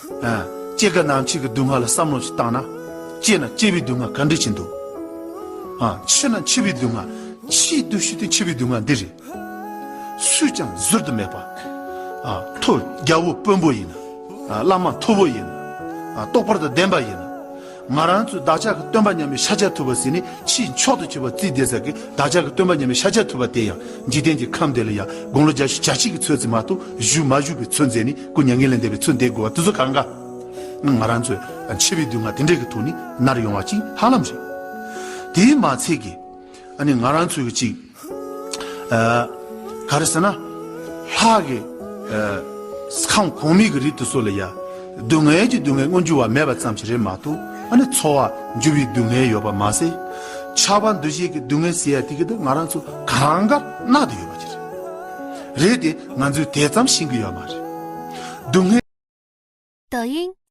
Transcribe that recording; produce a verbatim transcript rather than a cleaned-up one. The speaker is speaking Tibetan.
ཨ། སྐྱེ་རྒ་ན་འཆི་གི་སྡུག་བསྔལ་ལ་བསམ་བློ་ཞིག་བཏང་ན། སྐྱེས་ན་སྐྱེ་བའི་སྡུག་བསྔལ་ག་འདྲ་ཞིག་འདུག་ཨ། འཆི་ན་འཆི་བའི་སྡུག་བསྔལ། འཆིའི་སྡུག་ཤོས་དེ་འཆི་བའི་སྡུག་བསྔལ་འདི་རེད། སུས་ཀྱང་བཟུར་དུ་མེད་པ། ཨ། མཐོ། རྒྱལ་པོ་དཔོན་པོ་ཡིན་ན། ཨ། བླ་མ་མཐོ་པོ་ཡིན་ན། ཨ། རྟོགས་པ་དང་ལྡན་པ་ཡིན་ན། ང་རང་ཚོས་བདག་ཅག་གི་སྟོན་པ་མཉམ་མེད་ཤཱཀྱ་ཐུབ་པ་ཟེར་ནས་ཕྱིའི་མཆོག་ཏུ་གྱུར་པ་བརྩིས་བསྡད་ས་གི་བདག་ཅག་གི་སྟོན་པ་མཉམ་མེད་ཤཱཀྱ་ཐུབ་པ་དེ་ཡང་འཇིག་རྟེན་གྱི་ཁམས་དེ་ལ་ཡང་དགུང་ལོ་བརྒྱད་ཅུ་གྱ་གཅིག་གི་ཚོད་ཙམ་མ་གཏོགས་བཞུགས་མ་བཞུགས་པའི་ཚོད་མཛད་ནས་སྐུ་མྱ་ངན་ལས་འདས་པའི་ཚོད་མཛད་དགོས་པ་དེ་ཚོ་གང་ག་ང་རང་ཚོས་འཆི་བའི་སྡུག་བསྔལ་དེ་འདྲའི་གི་ཐོག་ནས་མནར་ཡོང་བ་ཅིག་ཧ་ལམ་རེད། དེས་མ་ཚད་ཀྱི། ཨ་ནི་ང་རང་ཚོའི་གཅིག་ཨ། ག་རེ་ཟེར་ན། ལྷ་གི། ཨ། ཁམས་གོང་མའི་གི་རིགས་དེ་ཚོ་ལ་ཡ། སྡུག་བསྔལ་གྱི་སྡུག་བསྔལ་མངོན་གྱུར་བ་མེད་པ་ཙམ་ཞིག་རེད་མ་གཏོགས། ཨ་ནི་འཚོ་བ་འགྱུར་བའི་སྡུག་བསྔལ་ཡོད་པ་མ་ཟད། ཆགས་པ་འདུ་ཤེས་ཀྱི་སྡུག་བསྔལ་ཟེར་ཡ་དེ་གི་དེ་ང་རང་ཚོ་གང་ག་མནར་ཏེ་ཡོད་པ་ཅིག་རེད། རེད་དེ་ང་ཚོས་དེ་ཙམ་ཤེས་ཀྱི་ཡོད་མ་རེད། སྡུག་བསྔལ། 抖音